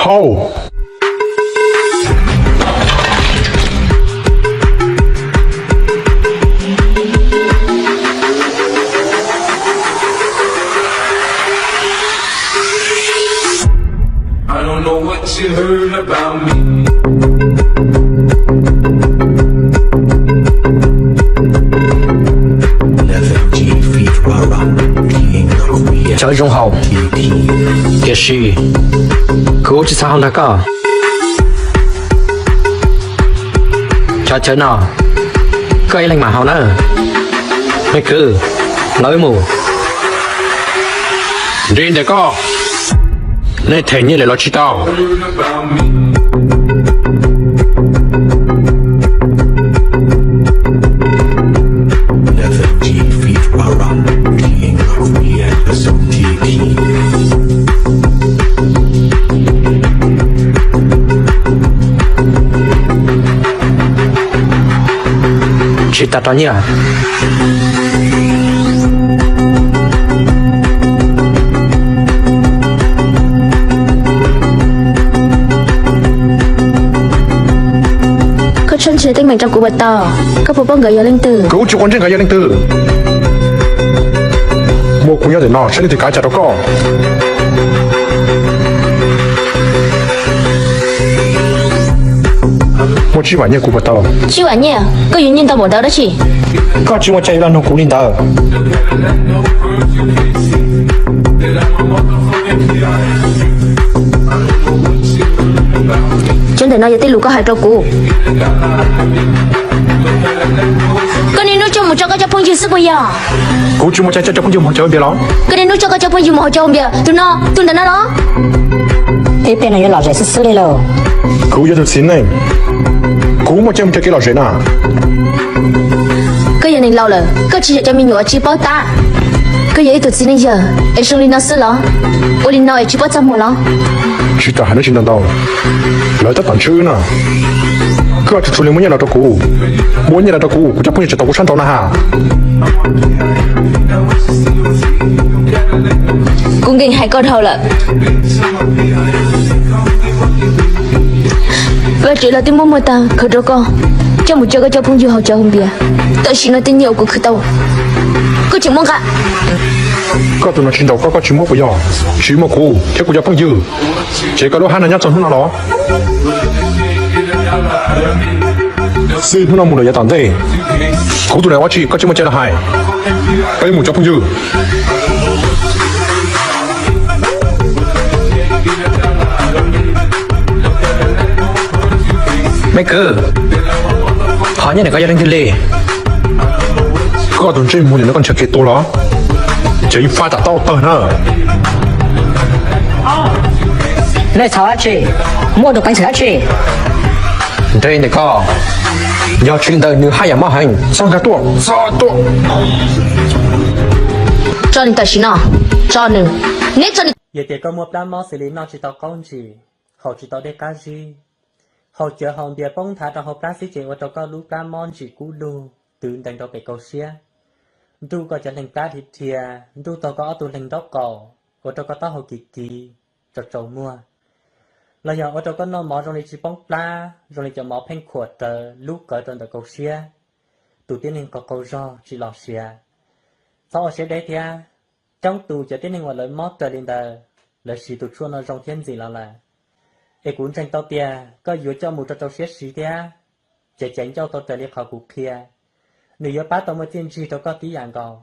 Au! Chaw zoo haum, tiam sis kuv tsis xav haus nrog koj. Chaw chaw no koj ib leeg mam haus nawb. Me kwv, lawv mus. Ntshe ntawm koj, nej them nyiaj lawm los tsis tau. Tsis tas rau nyiaj. Koj tshawb nrhiav teeb meem rau kuv puas tau? Koj puas paub nkawd yog leej twg? Kuv tsis quav ntsej nkawd yog leej twg. Muaj kuv nyob ntawm no saib leej twg kav cas rau koj. Muaj tsib vam nyiaj kuv puas tau? Tsib vam nyiaj? Koj yuav nyiaj ntau npaum ntawd dab tsi? Koj tsis muaj cai yuav los nug kuv li ntawd. Cov ntawm no yog tej lus koj hais rau kuv. Koj niaj hnub coj mus tso koj cov phooj ywg xwb puas yog? Kuv tsis muaj cai coj cov phooj ywg mus haus cawv haus npias los? Koj niaj hnub coj koj cov phooj ywg mus haus cawv haus npias, tus no, tus ntawm no los? Peb peb no yuav lom zem xwb xwb li lauj. Kuv yog tus txiv neej, kuv muaj cai mus coj kev lom zem na. Koj yog neeg laus lawm, koj tsis yog cov me nyuam tsis paub tab. Koj yog ib tug txiv neej yawg es zoo li no xwb los? Ua li no es tsis paub txaj muag los? Tsis tas hais lub tsis ntau ntau, lawv tab tom ntsib wb no. Koj tsuas tshuav li muab nyiaj los rau kuv, muab nyiaj los rau kuv, kuv cov phooj ywg tsis tau kuv sab nraud na ha. Kuv nkees hais koj dhau lawm. Vaj tsev los twb muab muag tag khaws rau koj coj mus coj koj cov phooj ywg haus cawv haus npias, tam sim no tej nyiaj uas kuv khwv tau koj tseem muab nqa. Koj tus no tsis ntaus koj, koj tsis muab puas yog? Tsis muaj kuv thiab kuv cov phooj ywg, ces koj lub hab no nyob txog hnub no los? Xij hnub no mus lawm yav tom ntej, kuv tus daim ua tsi koj tsis muaj cai los hais. Peb mus cov phooj ywg. Me kwv, qhov nyiaj ntawm koj yog leej twg li? Koj tus ntsej muag nim no koj nrhiav kev tuag los? Ces yeej faj tam tau tawg na. Nej txhaum dab tsi? Muaj tus peev xwm dab tsi? Nrhiav ntawm koj, yog tsis li ntawd nws haj yam mob heev. Txhob nkag tuaj, txhob tuaj. Tso nws tam sim no, tso nws. Neb tso nws. Yog tias koj muaj plab mob xws li noj tsis tau qaub ntsis, haus tsis tau dej qab zib, haus cawv haus npias poob nthav rau hauv plab xwb ces ua rau koj lub plab mob ntsim kub lug twv ntees rau pem kaum siab, nruj koj cov leeg plab dhia dhia, nruj tau koj ob tug leeg nraub qaum, ua rau koj taub hau kiv kiv, tsaus tsaus muag, los yog ua rau koj noj mov zoo li tsis poob plab, zoo li cov mov pheej khuam rawv lub qawv rau ntawm kaum siab, tus tib neeg qaug qaug zog tsis los siav. Txhob ua siab deb thiab. Coob tus cov tib neeg uas lawv mob raws li ntawd, lawv siv tus tshuaj no zoo thiab ntxim los lawm. Es kuv ntseeg tau tias koj yuav coj mus rau rau siab siv thiab, ces caiv ncauj tau raws li qhov kuv qhia, nws yuav pab tau muaj txiaj ntsig rau koj tib yam nkaus.